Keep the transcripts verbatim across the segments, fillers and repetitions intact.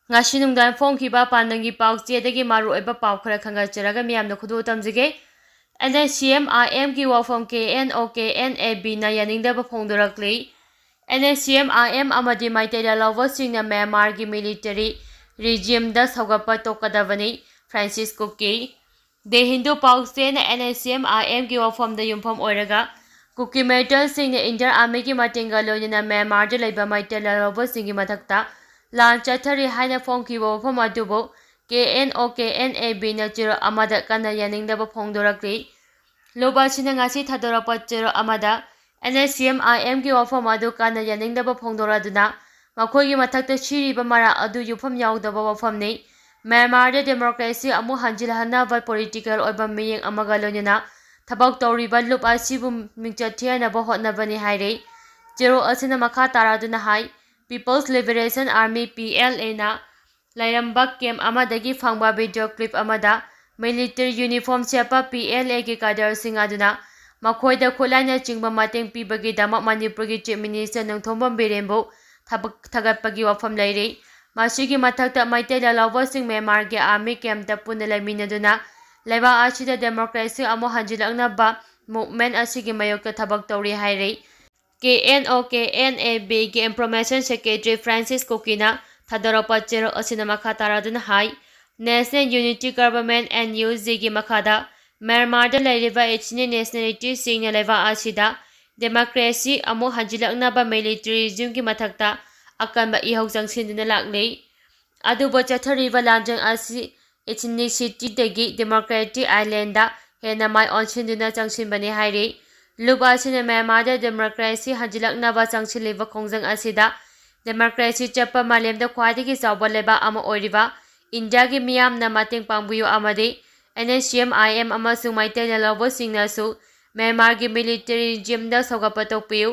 ꯉꯁꯤ ꯅꯨꯡꯗꯥꯡ ꯐꯣꯡꯈꯤꯕ ꯄꯥꯟꯗꯝꯒꯤ ꯄꯥꯎ ꯆꯦꯗꯒꯤ ꯃꯔꯨꯑꯣꯏꯕ ꯄꯥꯎ ꯈꯔ ꯈꯪꯒꯠꯆꯔꯒ ꯃꯤꯌꯥꯝꯗ ꯈꯨꯗꯣꯜ ꯇꯝꯖꯒꯦ꯫ And S C M R ꯑꯦꯝꯒꯤ ꯋꯥꯐꯝ ꯀꯦ ꯑꯦꯟ ꯑꯣ ꯀꯦ ꯑꯦꯟ ꯑꯦ ꯕꯤꯅ ꯌꯥꯅꯤꯡꯗꯕ ꯐꯣꯡꯗꯣꯔꯛꯂꯤ꯫ And S C M R M ꯑꯃꯗꯤ ꯃꯩꯇꯩ ꯂꯥꯜꯍꯧꯕꯁꯤꯡꯅ ꯃ꯭ꯌꯥꯟꯃꯥꯔꯒꯤ ꯃꯤꯂꯤꯇꯔꯤ ꯔꯤꯖꯤꯝꯗ ꯁꯧꯒꯠꯄ ꯇꯣꯛꯀꯗꯕꯅꯤ꯫ ꯐ꯭ꯔꯥꯟꯁꯤꯁ ꯀꯨꯀꯤ꯫ ꯗꯦ ꯍꯤꯟꯗꯨ ꯄꯥꯎꯆꯦꯅ N S C M R ꯑꯦꯝꯒꯤ ꯋꯥꯐꯝꯗ ꯌꯨꯝꯐꯝ ꯑꯣꯏꯔꯒ ꯀꯨꯀꯤ ꯃꯤꯂꯤꯇꯦꯟꯁꯤꯡꯅ ꯏꯟꯗꯤꯌꯥꯟ ꯑꯥꯔꯃꯤꯒꯤ ꯃꯇꯦꯡꯒ ꯂꯣꯏꯅꯅ ꯃ꯭ꯌꯥꯟꯃꯥꯔꯗ ꯂꯩꯕ ꯃꯩꯇꯩ ꯂꯥꯜꯍꯧꯕꯁꯤꯡꯒꯤ ꯃꯊꯛꯇ ꯂꯥꯟ ꯆꯠꯊꯔꯤ ꯍꯥꯏꯅ ꯐꯣꯡꯈꯤꯕ ꯋꯥꯐꯝ ꯑꯗꯨꯕꯨ ꯀꯦ ꯑꯦꯟ ꯑꯣ ꯀꯦ ꯑꯦꯟ ꯑꯦ ꯕꯤꯅ ꯆꯦꯔꯣꯜ ꯑꯃꯗ ꯀꯟꯅ ꯌꯥꯅꯤꯡꯗꯕ ꯐꯣꯡꯗꯣꯔꯛꯂꯤ꯫ ꯂꯨꯞ ꯑꯁꯤꯅ ꯉꯁꯤ ꯊꯥꯗꯣꯔꯛꯄ ꯆꯦꯔꯣꯜ ꯑꯃꯗ and S C M R ꯑꯦꯝꯒꯤ ꯋꯥꯐꯝ ꯑꯗꯨ ꯀꯟꯅ ꯌꯥꯅꯤꯡꯗꯕ ꯐꯣꯡꯗꯣꯔꯗꯨꯅ ꯃꯈꯣꯏꯒꯤ ꯃꯊꯛꯇ ꯁꯤꯔꯤꯕ ꯃꯔꯥꯜ ꯑꯗꯨ ꯌꯨꯝꯐꯝ ꯌꯥꯎꯗꯕ ꯋꯥꯐꯝꯅꯤ꯫ ꯃ꯭ꯌꯥꯟꯃꯥꯔꯗ ꯗꯦꯃꯣꯀ꯭ꯔꯦꯁꯤ ꯑꯃꯨꯛ ꯍꯟꯖꯤꯜꯍꯟꯅꯕ ꯄꯣꯂꯤꯇꯤꯀꯦꯜ ꯑꯣꯏꯕ ꯃꯤꯠꯌꯦꯡ ꯑꯃꯒ ꯂꯣꯏꯅꯅ ꯊꯕꯛ ꯇꯧꯔꯤꯕ ꯂꯨꯞ ꯑꯁꯤꯕꯨ ꯃꯤꯡꯆꯠ ꯊꯤꯍꯟꯅꯕ ꯍꯣꯠꯅꯕꯅꯤ ꯍꯥꯏꯔꯤ꯫ ꯆꯦꯔꯣꯜ ꯑꯁꯤꯅ ꯃꯈꯥ ꯇꯥꯔꯗꯨꯅ ꯍꯥꯏ, People's Liberation Army, P L ꯑꯦꯅ ꯂꯩꯔꯝꯕ ꯀꯦꯝꯞ ꯑꯃꯗꯒꯤ ꯐꯪꯕ ꯚꯤꯗꯤꯑꯣ ꯀ꯭ꯂꯤꯞ ꯑꯃꯗ ꯃꯤꯂꯤꯇꯔꯤ ꯌꯨꯅꯤꯐꯣꯔꯝ ꯁꯦꯠꯄ ꯄꯤ ꯑꯦꯜ ꯑꯦꯒꯤ ꯀꯥꯗꯔꯁꯤꯡ ꯑꯗꯨꯅ ꯃꯈꯣꯏꯗ ꯈꯨꯠꯂꯥꯏꯅꯆꯤꯡꯕ ꯃꯇꯦꯡ ꯄꯤꯕꯒꯤꯗꯃꯛ ꯃꯅꯤꯄꯨꯔꯒꯤ ꯆꯤꯐ ꯃꯤꯅꯤꯁꯇꯔ ꯅꯣꯡꯊꯣꯝꯕꯝ ꯕꯤꯔꯦꯟꯕꯨ ꯊꯕꯛ ꯊꯥꯒꯠꯄꯒꯤ ꯋꯥꯐꯝ ꯂꯩꯔꯤ꯫ ꯃꯁꯤꯒꯤ ꯃꯊꯛꯇ ꯃꯩꯇꯩ ꯂꯥꯜꯍꯧꯕꯁꯤꯡ ꯃ꯭ꯌꯥꯟꯃꯥꯔꯒꯤ ꯑꯥꯔꯃꯤ ꯀꯦꯝꯞꯇ ꯄꯨꯟꯅ ꯂꯩꯃꯤꯟꯅꯗꯨꯅ ꯂꯩꯕꯥꯛ ꯑꯁꯤꯗ ꯗꯦꯃꯣꯀ꯭ꯔꯦꯁꯤ ꯑꯃꯨꯛ ꯍꯟꯖꯤꯜꯂꯛꯅꯕ ꯃꯨꯚꯃꯦꯟꯠ ꯑꯁꯤꯒꯤ ꯃꯥꯌꯣꯛꯇ ꯊꯕꯛ ꯇꯧꯔꯤ ꯍꯥꯏꯔꯤ꯫ K N O K N A ꯕꯤꯒꯤ ꯏꯟꯐꯣꯔꯃꯦꯁꯟ ꯁꯦꯀ꯭ꯔꯦꯇꯔꯤ ꯐ꯭ꯔꯥꯟꯁꯤꯁ ꯀꯨꯀꯤꯅ ꯊꯥꯗꯣꯔꯛꯄ ꯆꯦꯔꯣꯜ ꯑꯁꯤꯅ ꯃꯈꯥ ꯇꯥꯔꯗꯨꯅ ꯍꯥꯏ, National Unity Government, ꯑꯦꯟ ꯌꯨ ꯖꯤꯒꯤ ꯃꯈꯥꯗ ꯃ꯭ꯌꯥꯟꯃꯥꯔꯗ ꯂꯩꯔꯤꯕ ꯏꯊꯅꯤꯛ ꯅꯦꯁꯅꯦꯂꯤꯇꯤꯁꯤꯡꯅ ꯂꯩꯕꯥꯛ ꯑꯁꯤꯗ ꯗꯦꯃꯣꯀ꯭ꯔꯦꯁꯤ ꯑꯃꯨꯛ ꯍꯟꯖꯤꯜꯂꯛꯅꯕ ꯃꯤꯂꯤꯇꯔꯤ ꯔꯤꯖꯤꯝꯒꯤ ꯃꯊꯛꯇ ꯑꯀꯟꯕ ꯏꯍꯧ ꯆꯪꯁꯤꯟꯗꯨꯅ ꯂꯥꯛꯂꯤ꯫ ꯑꯗꯨꯕꯨ ꯆꯠꯊꯔꯤꯕ ꯂꯥꯟꯖꯦꯜ ꯑꯁꯤ ꯏꯊꯅꯤꯁꯤꯇꯤꯗꯒꯤ ꯗꯦꯃꯣꯀ꯭ꯔꯦꯇꯤꯛ ꯑꯥꯏꯂꯦꯟꯗ ꯍꯦꯟꯅ ꯃꯥꯏ ꯑꯣꯟꯁꯤꯟꯗꯨꯅ ꯆꯪꯁꯤꯟꯕꯅꯤ ꯍꯥꯏꯔꯤ꯫ ꯂꯨꯞ ꯑꯁꯤꯅ ꯃ꯭ꯌꯥꯟꯃꯥꯔꯗ ꯗꯦꯃꯣꯀ꯭ꯔꯦꯁꯤ ꯍꯟꯖꯤꯜꯂꯛꯅꯕ ꯆꯪꯁꯤꯜꯂꯤꯕ ꯈꯣꯡꯖꯪ ꯑꯁꯤꯗ ꯗꯦꯃꯣꯀ꯭ꯔꯦꯁꯤ ꯆꯠꯄ ꯃꯥꯂꯦꯝꯗ ꯈ꯭ꯋꯥꯏꯗꯒꯤ ꯆꯥꯎꯕ ꯂꯩꯕꯥꯛ ꯑꯃ ꯑꯣꯏꯔꯤꯕ ꯏꯟꯗꯤꯌꯥꯒꯤ ꯃꯤꯌꯥꯝꯅ ꯃꯇꯦꯡ ꯄꯥꯡꯕꯤꯌꯨ ꯑꯃꯗꯤ and S C M I M ꯑꯃꯁꯨꯡ ꯃꯩꯇꯩ ꯂꯥꯜꯍꯧꯕꯁꯤꯡꯅꯁꯨ ꯃ꯭ꯌꯥꯟꯃꯥꯔꯒꯤ ꯃꯤꯂꯤꯇꯔꯤ ꯔꯤꯖꯤꯝꯗ ꯁꯧꯒꯠꯄ ꯇꯣꯛꯄꯤꯌꯨ꯫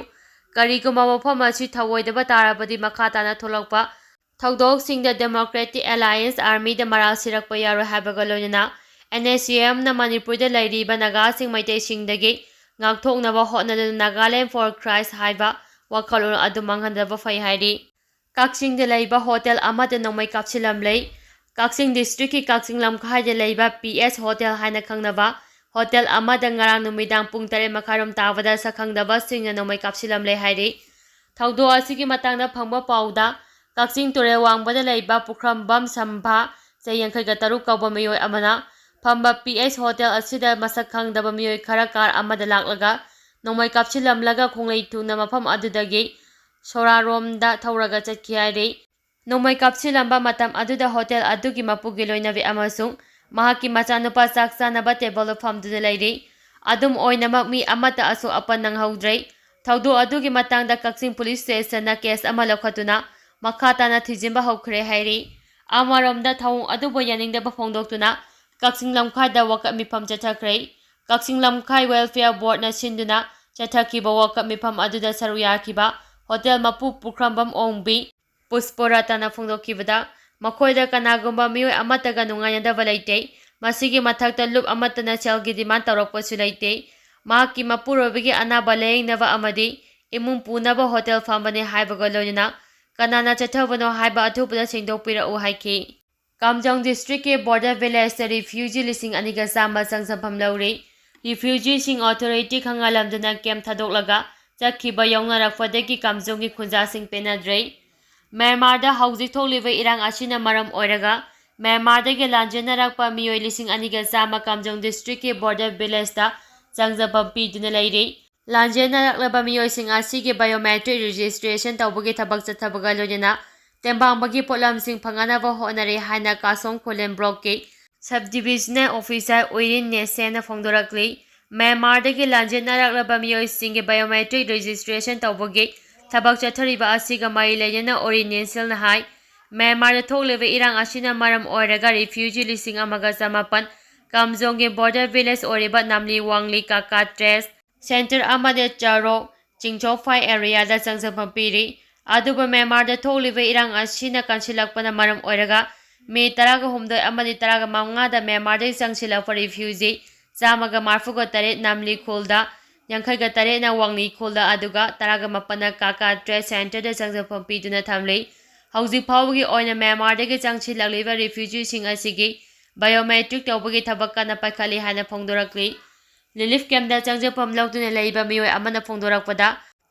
ꯀꯔꯤꯒꯨꯝꯕ ꯋꯥꯐꯝ ꯑꯁꯤ ꯊꯧꯑꯣꯏꯗꯕ ꯇꯥꯔꯕꯗꯤ ꯃꯈꯥ ꯇꯥꯅ ꯊꯣꯛꯂꯛꯄ ꯊꯧꯗꯣꯛꯁꯤꯡꯗ ꯗꯦꯃꯣꯀ꯭ꯔꯦꯇꯤꯛ ꯑꯦꯂꯥꯏꯌꯦꯟꯁ ꯑꯥꯔꯃꯤꯗ ꯃꯔꯥꯜ ꯁꯤꯔꯛꯄ ꯌꯥꯔꯣꯏ ꯍꯥꯏꯕꯒ ꯂꯣꯏꯅꯅ ꯑꯦꯟ ꯑꯦꯁ ꯁꯤ ꯑꯦꯝꯅ ꯃꯅꯤꯄꯨꯔꯗ ꯂꯩꯔꯤꯕ ꯅꯥꯒꯥꯁꯤꯡ ꯃꯩꯇꯩꯁꯤꯡꯗꯒꯤ ꯉꯥꯛꯊꯣꯛꯅꯕ ꯍꯣꯠꯅꯗꯨꯅ Nagaland for Christ ꯍꯥꯏꯕ ꯋꯥꯈꯜꯂꯣꯟ ꯑꯗꯨ ꯃꯥꯡꯍꯟꯗꯕ ꯐꯩ ꯍꯥꯏꯔꯤ꯫ ꯀꯛꯆꯤꯡꯗ ꯂꯩꯕ ꯍꯣꯇꯦꯜ ꯑꯃꯗ ꯅꯣꯡꯃꯩ ꯀꯥꯞꯁꯤꯜꯂꯝꯂꯦ꯫ ꯀꯛꯆꯤꯡ ꯗꯤꯁꯇ꯭ꯔꯤꯛꯀꯤ ꯀꯛꯆꯤꯡ ꯂꯝꯈꯥꯏꯗ ꯂꯩꯕ ꯄꯤ ꯑꯦꯁ ꯍꯣꯇꯦꯜ ꯍꯥꯏꯅ ꯈꯪꯅꯕ ꯍꯣꯇꯦꯜ ꯑꯃꯗ ꯉꯔꯥꯡ ꯅꯨꯃꯤꯗꯥꯡ ꯄꯨꯡ ꯇꯔꯦꯠ ꯃꯈꯥꯏꯔꯣꯝ ꯇꯥꯕꯗ ꯁꯛꯈꯪꯗꯕꯁꯤꯡꯅ ꯅꯣꯡꯃꯩ ꯀꯥꯞꯁꯤꯜꯂꯝꯂꯦ ꯍꯥꯏꯔꯤ꯫ ꯊꯧꯗꯣꯛ ꯑꯁꯤꯒꯤ ꯃꯇꯥꯡꯗ ꯐꯪꯕ ꯄꯥꯎꯗ, ꯀꯛꯆꯤꯡ ꯇꯨꯔꯦꯜ ꯋꯥꯡꯃꯗ ꯂꯩꯕ ꯄꯨꯈ꯭ꯔꯝꯕꯝ ꯁꯝꯚꯥ, ꯆꯍꯤ ꯌꯥꯡꯈꯩꯒ ꯇꯔꯨꯛ ꯀꯧꯕ ꯃꯤꯑꯣꯏ ꯑꯃꯅ ꯐꯝꯕ ꯄꯤ ꯑꯦꯁ ꯍꯣꯇꯦꯜ ꯑꯁꯤꯗ ꯃꯁꯛ ꯈꯪꯗꯕ ꯃꯤꯑꯣꯏ ꯈꯔ ꯀꯥꯔ ꯑꯃꯗ ꯂꯥꯛꯂꯒ ꯅꯣꯡꯃꯩ ꯀꯥꯞꯁꯤꯜꯂꯝꯂꯒ ꯈꯣꯡꯂꯩ ꯊꯨꯡꯅ ꯃꯐꯝ ꯑꯗꯨꯗꯒꯤ ꯁꯣꯔꯥꯔꯣꯝꯗ ꯊꯧꯔꯒ ꯆꯠꯈꯤ ꯍꯥꯏꯔꯤ꯫ ꯅꯣꯡꯃꯩ ꯀꯥꯞꯁꯤꯜꯂꯝꯕ ꯃꯇꯝ ꯑꯗꯨꯗ ꯍꯣꯇꯦꯜ ꯑꯗꯨꯒꯤ ꯃꯄꯨꯒꯤ ꯂꯣꯏꯅꯕꯤ ꯑꯃꯁꯨꯡ ꯃꯍꯥꯛꯀꯤ ꯃꯆꯥꯅꯨꯄꯥ ꯆꯥꯛ ꯆꯥꯅꯕ ꯇꯦꯕꯜꯗ ꯐꯝꯗꯨꯅ ꯂꯩꯔꯤ꯫ ꯑꯗꯨꯝ ꯑꯣꯏꯅꯃꯛ, ꯃꯤ ꯑꯃꯠꯇ ꯑꯁꯣꯛ ꯑꯄꯟ ꯅꯪꯍꯧꯗ꯭ꯔꯦ꯫ ꯊꯧꯗꯣꯛ ꯑꯗꯨꯒꯤ ꯃꯇꯥꯡꯗ ꯀꯛꯆꯤꯡ ꯄꯨꯂꯤꯁ ꯁ꯭ꯇꯦꯁꯟꯅ ꯀꯦꯁ ꯑꯃ ꯂꯧꯈꯠꯇꯨꯅ ꯃꯈꯥ ꯇꯥꯅ ꯊꯤꯖꯤꯟꯕ ꯍꯧꯈ꯭ꯔꯦ ꯍꯥꯏꯔꯤ꯫ ꯑꯃꯔꯣꯝꯗ, ꯊꯧꯑꯣꯡ ꯑꯗꯨꯕꯨ ꯌꯥꯅꯤꯡꯗꯕ ꯐꯣꯡꯗꯣꯛꯇꯨꯅ ꯀꯛꯆꯤꯡ ꯂꯝꯈꯥꯏꯗ ꯋꯥꯀꯠ ꯃꯤꯐꯝ ꯆꯠꯊꯈ꯭ꯔꯦ꯫ ꯀꯛꯆꯤꯡ ꯂꯝꯈꯥꯏ ꯋꯦꯜꯐꯤꯌꯔ ꯕꯣꯔꯗꯅ ꯁꯤꯟꯗꯨꯅ ꯆꯠꯊꯈꯤꯕ ꯋꯥꯀꯠ ꯃꯤꯐꯝ ꯑꯗꯨꯗ ꯁꯔꯨꯛ ꯌꯥꯈꯤꯕ ꯍꯣꯇꯦꯜ ꯃꯄꯨ ꯄꯨꯈ꯭ꯔꯝꯕꯝ ꯑꯣꯡꯕꯤ ꯄꯨꯁꯄꯣꯔꯇꯥꯅ ꯐꯣꯡꯗꯣꯛꯈꯤꯕꯗ, ꯃꯈꯣꯏꯗ ꯀꯅꯥꯒꯨꯝꯕ ꯃꯤꯑꯣꯏ ꯑꯃꯠꯇꯒ ꯅꯨꯡꯉꯥꯏꯅꯗꯕ ꯂꯩꯇꯦ꯫ ꯃꯁꯤꯒꯤ ꯃꯊꯛꯇ ꯂꯨꯞ ꯑꯃꯠꯇꯅ ꯁꯦꯜꯒꯤ ꯗꯤꯃꯥꯟ ꯇꯧꯔꯛꯄꯁꯨ ꯂꯩꯇꯦ꯫ ꯃꯍꯥꯛꯀꯤ ꯃꯄꯨꯔꯣꯏꯕꯒꯤ ꯑꯅꯥꯕ ꯂꯥꯌꯦꯡꯅꯕ ꯑꯃꯗꯤ ꯏꯃꯨꯡ ꯄꯨꯅꯕ ꯍꯣꯇꯦꯜ ꯐꯝꯕꯅꯤ ꯍꯥꯏꯕꯒ ꯂꯣꯏꯅꯅ ꯀꯅꯥꯅ ꯆꯠꯊꯕꯅꯣ ꯍꯥꯏꯕ ꯑꯊꯨꯕꯗ ꯁꯦꯡꯗꯣꯛꯄꯤꯔꯛꯎ ꯍꯥꯏꯈꯤ꯫ ꯀꯥꯝꯖꯣꯡ ꯗꯤꯁꯇ꯭ꯔꯤꯛꯀꯤ ꯕꯣꯔꯗꯔ ꯚꯤꯂꯦꯖꯇ ꯔꯤꯐ꯭ꯌꯨꯖꯤ ꯂꯤꯁꯤꯡ ꯑꯅꯤꯒ ꯆꯥꯝꯃ ꯆꯪꯖꯐꯝ ꯂꯧꯔꯤ꯫ ꯔꯤꯐ꯭ꯌꯨꯖꯤꯁꯤꯡ ꯑꯣꯊꯣꯔꯤꯇꯤ ꯈꯪꯍꯜꯂꯝꯗꯅ ꯀꯦꯝꯞ ꯊꯥꯗꯣꯛꯂꯒ ꯆꯠꯈꯤꯕ ꯌꯥꯎꯅꯔꯛꯄꯗꯒꯤ ꯀꯥꯝꯖꯣꯡꯒꯤ ꯈꯨꯟꯖꯥꯁꯤꯡ ꯄꯦꯟꯅꯗ꯭ꯔꯦ꯫ ꯃ꯭ꯌꯥꯟꯃꯥꯔꯗ ꯍꯧꯖꯤꯛ ꯊꯣꯛꯂꯤꯕ ꯏꯔꯥꯡ ꯑꯁꯤꯅ ꯃꯔꯝ ꯑꯣꯏꯔꯒ ꯃ꯭ꯌꯥꯟꯃꯥꯔꯗꯒꯤ ꯂꯥꯟꯖꯦꯟꯅꯔꯛꯄ ꯃꯤꯑꯣꯏ ꯂꯤꯁꯤꯡ ꯑꯅꯤꯒ ꯆꯥꯝꯃ ꯀꯥꯝꯖꯣꯡ ꯗꯤꯁꯇ꯭ꯔꯤꯛꯀꯤ ꯕꯣꯔꯗꯔ ꯚꯤꯂꯦꯖꯇ ꯆꯪꯖꯐꯝ ꯄꯤꯗꯨꯅ ꯂꯩꯔꯤ꯫ ꯂꯥꯟꯖꯦꯟꯅꯔꯛꯂꯕ ꯃꯤꯑꯣꯏꯁꯤꯡ ꯑꯁꯤꯒꯤ ꯕꯥꯏꯑꯣꯃꯦꯇ꯭ꯔꯤꯛ ꯔꯦꯖꯤꯁꯇ꯭ꯔꯦꯁꯟ ꯇꯧꯕꯒꯤ ꯊꯕꯛ ꯆꯠꯊꯕꯒ ꯂꯣꯏꯅꯅ ꯇꯦꯡꯕꯥꯡꯕꯒꯤ ꯄꯣꯠꯂꯝꯁꯤꯡ ꯐꯪꯅꯅꯕ ꯍꯣꯠꯅꯔꯤ ꯍꯥꯏꯅ ꯀꯥꯁꯣꯡ ꯈꯨꯂꯦꯟ ꯕ꯭ꯂꯣꯛꯀꯤ ꯁꯕ ꯗꯤꯕꯤꯖꯅꯦꯜ ꯑꯣꯐꯤꯁꯥꯔ ꯎꯏꯔꯤꯟ ꯅꯦꯁꯦꯟꯅ ꯐꯣꯡꯗꯣꯔꯛꯂꯤ꯫ ꯃ꯭ꯌꯥꯟꯃꯥꯔꯗꯒꯤ ꯂꯥꯟꯖꯦꯟꯅꯔꯛꯂꯕ ꯃꯤꯑꯣꯏꯁꯤꯡꯒꯤ ꯕꯥꯏꯑꯣꯃꯦꯇ꯭ꯔꯤꯛ ꯔꯦꯖꯤꯁꯇ꯭ꯔꯦꯁꯟ ꯇꯧꯕꯒꯤ ꯊꯕꯛ ꯆꯠꯊꯔꯤꯕ ꯑꯁꯤꯒ ꯃꯔꯤ ꯂꯩꯅꯅ ꯎꯏꯔꯤꯟ ꯅꯦꯁꯦꯟꯅ ꯍꯥꯏ, ꯃ꯭ꯌꯥꯟꯃꯥꯔꯗ ꯊꯣꯛꯂꯤꯕ ꯏꯔꯥꯡ ꯑꯁꯤꯅ ꯃꯔꯝ ꯑꯣꯏꯔꯒ ꯔꯤꯐ꯭ꯌꯨꯖꯤ ꯂꯤꯁꯤꯡ ꯑꯃꯒ ꯆꯃꯥꯄꯟ ꯀꯥꯝꯖꯣꯡꯒꯤ ꯕꯣꯔꯗꯔ ꯚꯤꯂꯦꯖ ꯑꯣꯏꯔꯤꯕ ꯅꯥꯝꯂꯤ ꯋꯥꯡꯂꯤ ꯀꯥꯀꯥ ꯇ꯭ꯔꯦꯁ ꯁꯦꯟꯇꯔ ꯑꯃꯗꯤ ꯆꯥꯔꯣ ꯆꯤꯡꯖꯣꯐꯥꯏ ꯑꯦꯔꯤꯌꯥꯗ ꯆꯪꯖꯐꯝ ꯄꯤꯔꯤ꯫ ꯑꯗꯨꯕꯨ ꯃ꯭ꯌꯥꯟꯃꯥꯔꯗ ꯊꯣꯛꯂꯤꯕ ꯏꯔꯥꯡ ꯑꯁꯤꯅ ꯀꯟꯁꯤꯜꯂꯛꯄꯅ ꯃꯔꯝ ꯑꯣꯏꯔꯒ ꯃꯦ ꯇꯔꯥꯒ ꯍꯨꯝꯗꯣꯏ ꯑꯃꯗꯤ ꯇꯔꯥꯒ ꯃꯉꯥꯗ ꯃ꯭ꯌꯥꯟꯃꯥꯔꯗꯒꯤ ꯆꯪꯁꯤꯜꯂꯛꯄ ꯔꯤꯐ꯭ꯌꯨꯖꯤ ꯆꯥꯝꯃꯒ ꯃꯔꯤꯐꯨꯒ ꯇꯔꯦꯠ ꯅꯥꯝꯂꯤ ꯈꯨꯜꯗ ꯌꯥꯡꯈꯩꯒ ꯇꯔꯦꯠꯅ ꯋꯥꯡꯂꯤ ꯈꯨꯜꯗ, ꯑꯗꯨꯒ ꯇꯔꯥꯒ ꯃꯥꯄꯟꯅ ꯀꯥꯀꯥ ꯇ꯭ꯔꯦꯗ ꯁꯦꯟꯇꯔꯗ ꯆꯪꯖꯐꯝ ꯄꯤꯗꯨꯅ ꯊꯝꯂꯤ꯫ ꯍꯧꯖꯤꯛ ꯐꯥꯎꯕꯒꯤ ꯑꯣꯏꯅ ꯃ꯭ꯌꯥꯟꯃꯥꯔꯗꯒꯤ ꯆꯪꯁꯤꯜꯂꯛꯂꯤꯕ ꯔꯤꯐ꯭ꯌꯨꯖꯤꯁꯤꯡ ꯑꯁꯤꯒꯤ ꯕꯥꯏꯑꯣꯃꯦꯇ꯭ꯔꯤꯛ ꯇꯧꯕꯒꯤ ꯊꯕꯛ ꯀꯟꯅ ꯄꯥꯏꯈꯠꯂꯤ ꯍꯥꯏꯅ ꯐꯣꯡꯗꯣꯔꯛꯂꯤ꯫ ꯔꯤꯂꯤꯐ ꯀꯦꯝꯞꯇ ꯆꯪꯖꯐꯝ ꯂꯧꯗꯨꯅ ꯂꯩꯔꯤꯕ ꯃꯤꯑꯣꯏ ꯑꯃꯅ ꯐꯣꯡꯗꯣꯔꯛꯄꯗ,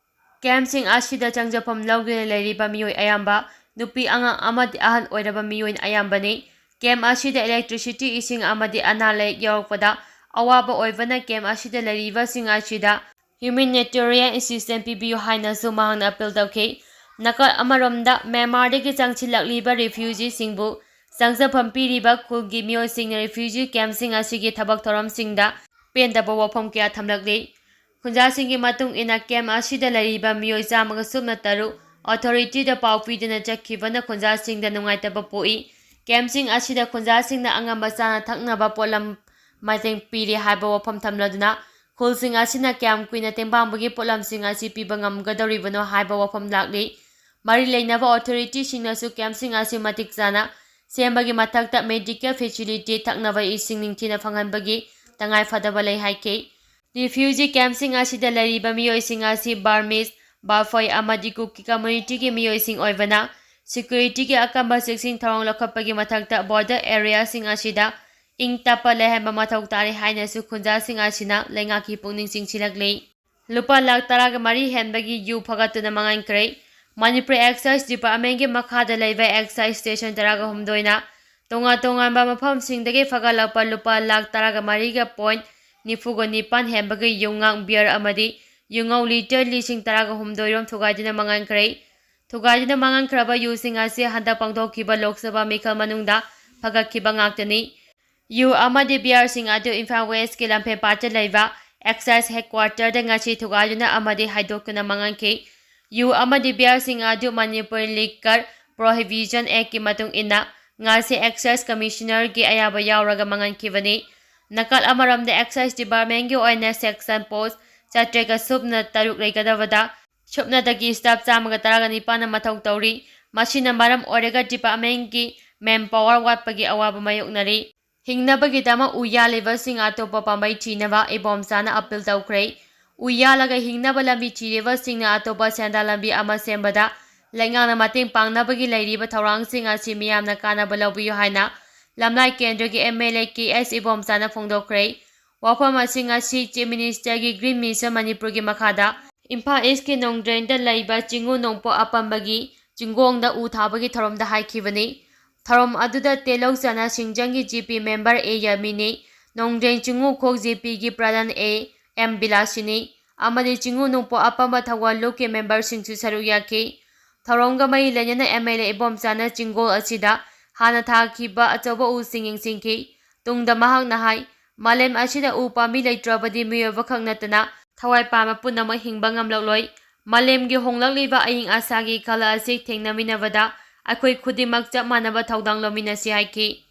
ꯀꯦꯝꯞꯁꯤꯡ ꯑꯁꯤꯗ ꯆꯪꯖꯐꯝ ꯂꯧꯗꯨꯅ ꯂꯩꯔꯤꯕ ꯃꯤꯑꯣꯏ ꯑꯌꯥꯝꯕ ꯅꯨꯄꯤ, ꯑꯉꯥꯡ ꯑꯃꯗꯤ ꯑꯍꯜ ꯑꯣꯏꯔꯕ ꯃꯤꯑꯣꯏ ꯑꯌꯥꯝꯕꯅꯤ꯫ ꯀꯦꯝꯞ ꯑꯁꯤꯗ electricity, ꯏꯁꯤꯡ ꯑꯃꯗꯤ ꯑꯅꯥ ꯂꯥꯏꯌꯦꯛ ꯌꯧꯔꯛꯄꯗ ꯑꯋꯥꯕ ꯑꯣꯏꯕꯅ ꯀꯦꯝꯞ ꯑꯁꯤꯗ ꯂꯩꯔꯤꯕꯁꯤꯡ ꯑꯁꯤꯗ humanitarian assistance ꯄꯤꯕꯤꯌꯨ ꯍꯥꯏꯅꯁꯨ ꯃꯍꯥꯛꯅ ꯑꯄꯤꯜ ꯇꯧꯈꯤ꯫ ꯅꯥꯀꯜ ꯑꯃꯔꯣꯝꯗ, ꯃ꯭ꯌꯥꯟꯃꯥꯔꯗꯒꯤ ꯆꯪꯁꯤꯜꯂꯛꯂꯤꯕ ꯔꯤꯐ꯭ꯌꯨꯖꯤꯁꯤꯡꯕꯨ ꯆꯪꯖꯐꯝ ꯄꯤꯔꯤꯕ ꯈꯨꯜꯒꯤ ꯃꯤꯑꯣꯏꯁꯤꯡꯅ ꯔꯤꯐ꯭ꯌꯨꯖꯤ ꯀꯦꯝꯞꯁꯤꯡ ꯑꯁꯤꯒꯤ ꯊꯕꯛ ꯊꯧꯔꯝꯁꯤꯡꯗ ꯄꯦꯟꯗꯕ ꯋꯥꯐꯝ ꯀꯌꯥ ꯊꯝꯂꯛꯂꯤ꯫ ꯈꯨꯟꯖꯥꯁꯤꯡꯒꯤ ꯃꯇꯨꯡ ꯏꯟꯅ, ꯀꯦꯝꯞ ꯑꯁꯤꯗ ꯂꯩꯔꯤꯕ ꯃꯤꯑꯣꯏ ꯆꯥꯝꯃꯒ ꯁꯨꯞꯅ ꯇꯔꯨꯛ ꯑꯣꯊꯣꯔꯤꯇꯤꯗ ꯄꯥꯎ ꯄꯤꯗꯨꯅ ꯆꯠꯈꯤꯕꯅ ꯈꯨꯟꯖꯥꯁꯤꯡꯗ ꯅꯨꯡꯉꯥꯏꯇꯕ ꯄꯣꯛꯏ꯫ ꯀꯦꯝꯞꯁꯤꯡ ꯑꯁꯤꯗ ꯈꯨꯟꯖꯥꯁꯤꯡꯅ ꯑꯉꯝꯕ ꯆꯥꯅ ꯊꯛꯅꯕ ꯄꯣꯠꯂꯝ ꯃꯇꯦꯡ ꯄꯤꯔꯤ ꯍꯥꯏꯕ ꯋꯥꯐꯝ ꯊꯝꯂꯗꯨꯅ, ꯈꯨꯜꯁꯤꯡ ꯑꯁꯤꯅ ꯀꯌꯥꯝ ꯀꯨꯏꯅ ꯇꯦꯡꯕꯥꯡꯕꯒꯤ ꯄꯣꯠꯂꯝꯁꯤꯡ ꯑꯁꯤ ꯄꯤꯕ ꯉꯝꯒꯗꯧꯔꯤꯕꯅꯣ ꯍꯥꯏꯕ ꯋꯥꯐꯝ ꯂꯥꯛꯂꯤ꯫ ꯃꯔꯤ ꯂꯩꯅꯕ ꯑꯣꯊꯣꯔꯤꯇꯤꯁꯤꯡꯅꯁꯨ ꯀꯦꯝꯞꯁꯤꯡ ꯑꯁꯤ ꯃꯇꯤꯛ ꯆꯥꯅ ꯁꯦꯝꯕꯒꯤ ꯃꯊꯛꯇ medical facility, ꯊꯛꯅꯕ ꯏꯁꯤꯡ ꯅꯤꯡꯊꯤꯅ ꯐꯪꯍꯟꯕꯒꯤ ꯇꯉꯥꯏ ꯐꯗꯕ ꯂꯩ ꯍꯥꯏꯈꯤ꯫ ꯔꯤꯐ꯭ꯌꯨꯖꯤ ꯀꯦꯝꯞꯁꯤꯡ ꯑꯁꯤꯗ ꯂꯩꯔꯤꯕ ꯃꯤꯑꯣꯏꯁꯤꯡ ꯑꯁꯤ ꯕꯔꯃꯤꯁ, ꯕꯥꯐꯣꯏ ꯑꯃꯗꯤ ꯀꯨꯀꯤ ꯀꯝꯃ꯭ꯌꯨꯅꯤꯇꯤꯒꯤ ꯃꯤꯑꯣꯏꯁꯤꯡ ꯑꯣꯏꯕꯅ, ꯁꯦꯀ꯭ꯌꯨꯔꯤꯇꯤꯒꯤ ꯑꯀꯟꯕ ꯆꯦꯛꯁꯤꯟ ꯊꯧꯔꯥꯡ ꯂꯧꯈꯠꯄꯒꯤ ꯃꯊꯛꯇ ꯕꯣꯔꯗꯔ ꯑꯦꯔꯤꯌꯥꯁꯤꯡ ꯑꯁꯤꯗ ꯏꯪ ꯇꯞꯄ ꯂꯩꯍꯟꯕ ꯃꯊꯧ ꯇꯥꯔꯤ ꯍꯥꯏꯅꯁꯨ ꯈꯨꯟꯖꯥꯁꯤꯡ ꯑꯁꯤꯅ ꯂꯩꯉꯥꯛꯀꯤ ꯄꯨꯛꯅꯤꯡ ꯆꯤꯡꯁꯤꯜꯂꯛꯂꯤ꯫ ꯂꯨꯄꯥ ꯂꯥꯈ ꯇꯔꯥꯒ ꯃꯔꯤ ꯍꯦꯟꯕꯒꯤ ꯌꯨ ꯐꯥꯒꯠꯇꯨꯅ ꯃꯥꯡꯍꯟꯈ꯭ꯔꯦ꯫ ꯃꯅꯤꯄꯨꯔ ꯑꯦꯛꯁꯥꯏꯖ ꯗꯤꯄꯥꯔꯠꯃꯦꯟꯒꯤ ꯃꯈꯥꯗ ꯂꯩꯕ ꯑꯦꯛꯁꯥꯏꯖ ꯁ꯭ꯇꯦꯁꯟ ꯇꯔꯥꯒ ꯍꯨꯝꯗꯣꯏꯅ ꯇꯣꯉꯥꯟ ꯇꯣꯉꯥꯟꯕ ꯃꯐꯝꯁꯤꯡꯗꯒꯤ ꯐꯒꯠꯂꯛꯄ ꯂꯨꯄꯥ ꯂꯥꯈ ꯇꯔꯥꯒ ꯃꯔꯤꯒ ꯄꯣꯏꯟ ꯅꯤꯐꯨꯒ ꯅꯤꯄꯥꯟ ꯍꯦꯟꯕꯒꯤ ꯌꯨꯉꯥꯡ ꯕꯤꯌꯔ ꯑꯃꯗꯤ ꯌꯨꯉꯧ ꯂꯤꯇꯔ ꯂꯤꯁꯤꯡ ꯇꯔꯥꯒ ꯍꯨꯝꯗꯣꯏ ꯔꯣꯝ ꯊꯨꯒꯥꯏꯗꯨꯅ ꯃꯥꯡꯍꯟꯈ꯭ꯔꯦ꯫ ꯊꯨꯒꯥꯏꯗꯨꯅ ꯃꯥꯡꯍꯟꯈ꯭ꯔꯕ ꯌꯨꯁꯤꯡ ꯑꯁꯤ ꯍꯟꯗꯛ ꯄꯥꯡꯊꯣꯛꯈꯤꯕ ꯂꯣꯛ ꯁꯚꯥ ꯃꯤꯈꯜ ꯃꯅꯨꯡꯗ ꯐꯒꯠꯈꯤꯕ ꯉꯥꯛꯇꯅꯤ꯫ ꯌꯨ ꯑꯃꯗꯤ ꯕꯤꯌꯔꯁꯤꯡ ꯑꯗꯨ ꯏꯝꯐꯥꯜ ꯋꯦꯁꯀꯤ ꯂꯝꯐꯦꯜ ꯄꯥꯠꯇ ꯂꯩꯕ ꯑꯦꯛꯁꯥꯏꯖ ꯍꯦꯗꯀ꯭ꯋꯥꯇꯔꯗ ꯉꯁꯤ ꯊꯨꯒꯥꯏꯗꯨꯅ ꯑꯃꯗꯤ ꯍꯥꯏꯗꯣꯛꯇꯨꯅ ꯃꯥꯡꯍꯟꯈꯤ꯫ ꯌꯨ ꯑꯃꯗꯤ ꯕꯤꯌꯔꯁꯤꯡ ꯑꯗꯨ ꯃꯅꯤꯄꯨꯔ ꯂꯤꯀꯔ ꯄ꯭ꯔꯣꯍꯤꯕꯤꯖꯟ ꯑꯦꯛꯀꯤ ꯃꯇꯨꯡ ꯏꯟꯅ ꯉꯁꯤ ꯑꯦꯛꯁꯥꯏꯖ ꯀꯃꯤꯁꯅꯔꯒꯤ ꯑꯌꯥꯕ ꯌꯥꯎꯔꯒ ꯃꯥꯡꯍꯟꯈꯤꯕꯅꯤ꯫ ꯅꯥꯀꯜ ꯑꯃꯔꯣꯝꯗ, ꯑꯦꯛꯁꯥꯏꯖ ꯗꯤꯄꯥꯔꯠꯃꯦꯟꯒꯤ ꯑꯣꯏꯅ ꯁꯦꯛꯁꯟ ꯄꯣꯁ ꯆꯥꯇ꯭ꯔꯦꯠꯀ ꯁꯨꯞꯅ ꯇꯔꯨꯛ ꯂꯩꯒꯗꯕꯗ, ꯁꯨꯞꯅꯇꯒꯤ ꯁ꯭ꯇꯥꯐ ꯆꯥꯝꯃꯒ ꯇꯔꯥꯒ ꯅꯤꯄꯥꯟꯅ ꯃꯊꯧ ꯇꯧꯔꯤ꯫ ꯃꯁꯤꯅ ꯃꯔꯝ ꯑꯣꯏꯔꯒ ꯗꯤꯄꯥꯔꯠꯃꯦꯟꯒꯤ ꯃꯦꯟ ꯄꯥꯋꯔ ꯋꯥꯠꯄꯒꯤ ꯑꯋꯥꯕ ꯃꯥꯌꯣꯛꯅꯔꯤ꯫ ꯍꯤꯡꯅꯕꯒꯤꯗꯃꯛ ꯎ ꯌꯥꯜꯂꯤꯕꯁꯤꯡ ꯑꯇꯣꯞꯄ ꯄꯥꯝꯕꯩ ꯊꯤꯅꯕ ꯏꯕꯣꯝꯆꯥꯅ ꯑꯄꯤꯜ ꯇꯧꯈ꯭ꯔꯦ꯫ ꯎ ꯌꯥꯜꯂꯒ ꯍꯤꯡꯅꯕ ꯂꯝꯕꯤ ꯊꯤꯔꯤꯕꯁꯤꯡꯅ ꯑꯇꯣꯞꯄ ꯁꯦꯟꯗꯥꯟ ꯂꯝꯕꯤ ꯑꯃ ꯁꯦꯝꯕꯗ ꯂꯩꯉꯥꯛꯅ ꯃꯇꯦꯡ ꯄꯥꯡꯅꯕꯒꯤ ꯂꯩꯔꯤꯕ ꯊꯧꯔꯥꯡꯁꯤꯡ ꯑꯁꯤ ꯃꯤꯌꯥꯝꯅ ꯀꯥꯟꯅꯕ ꯂꯧꯕꯤꯌꯨ ꯍꯥꯏꯅ ꯂꯝꯂꯥꯏ ꯀꯦꯟꯗ꯭ꯔꯒꯤ M L A K S ꯏꯕꯣꯝꯆꯥꯅ ꯐꯣꯡꯗꯣꯛꯈ꯭ꯔꯦ꯫ ꯋꯥꯐꯝ ꯑꯁꯤ ꯉꯁꯤ Chief Minister ꯒꯤ Green Mission ꯃꯅꯤꯄꯨꯔꯒꯤ ꯃꯈꯥꯗ ꯏꯝꯐꯥꯜ East ꯀꯤ ꯅꯣꯡꯗ꯭ꯔꯦꯟꯗ ꯂꯩꯕ ꯆꯤꯡꯉꯨ ꯅꯣꯡꯄꯣꯛ ꯑꯄꯝꯕꯒꯤ ꯆꯤꯡꯒꯣꯡꯗ ꯎ ꯊꯥꯕꯒꯤ ꯊꯧꯔꯝꯗ ꯍꯥꯏꯈꯤꯕꯅꯤ꯫ ꯊꯧꯔꯝ ꯑꯗꯨꯗ ꯇꯦꯂꯧ ꯆꯅꯥ ꯁꯤꯡꯖꯪꯒꯤ G P member A ꯌꯥꯃꯤꯅꯤ, ꯅꯣꯡꯗ꯭ꯔꯦꯟ ꯆꯤꯡꯉꯨꯈꯣꯛ G P ꯒꯤ ꯄ꯭ꯔꯙꯥꯟ A M ꯕꯤꯂꯥꯁꯤꯅꯤ ꯑꯃꯗꯤ ꯆꯤꯡꯉꯨ ꯅꯣꯡꯄꯣꯛ ꯑꯄꯝꯕ ꯊꯧꯒꯜ ꯂꯨꯞꯀꯤ member ꯁꯤꯡꯁꯨ ꯁꯔꯨꯛ ꯌꯥꯈꯤ꯫ ꯊꯧꯔꯝꯒ ꯃꯔꯤ ꯂꯩꯅꯅ M L A ꯏꯕꯣꯝꯆꯥꯅ ꯆꯤꯡꯒꯣꯜ ꯑꯁꯤꯗ ꯍꯥꯟꯅ ꯊꯥꯈꯤꯕ ꯑꯆꯧꯕ ꯎꯁꯤꯡ ꯌꯦꯡꯁꯤꯟꯈꯤ꯫ ꯇꯨꯡꯗ ꯃꯍꯥꯛꯅ ꯍꯥꯏ, ꯃꯥꯂꯦꯝ ꯑꯁꯤꯗ ꯎ ꯄꯥꯝꯕꯤ ꯂꯩꯇ꯭ꯔꯕꯗꯤ ꯃꯤꯑꯣꯏꯕ ꯈꯛ ꯅꯠꯇꯅ ꯊꯋꯥꯏ ꯄꯥꯟꯕ ꯄꯨꯝꯅꯃꯛ ꯍꯤꯡꯕ ꯉꯝꯂꯛꯂꯣꯏ꯫ ꯃꯥꯂꯦꯝꯒꯤ ꯍꯣꯡꯂꯛꯂꯤꯕ ꯑꯏꯪ ꯑꯁꯥꯒꯤ ꯈꯜ ꯑꯁꯤ ꯊꯦꯡꯅꯃꯤꯟꯅꯕꯗ ꯑꯩꯈꯣꯏ ꯈꯨꯗꯤꯡꯃꯛ ꯆꯞ ꯃꯥꯟꯅꯕ ꯊꯧꯗꯥꯡ ꯂꯧꯃꯤꯟꯅꯁꯤ ꯍꯥꯏꯈꯤ꯫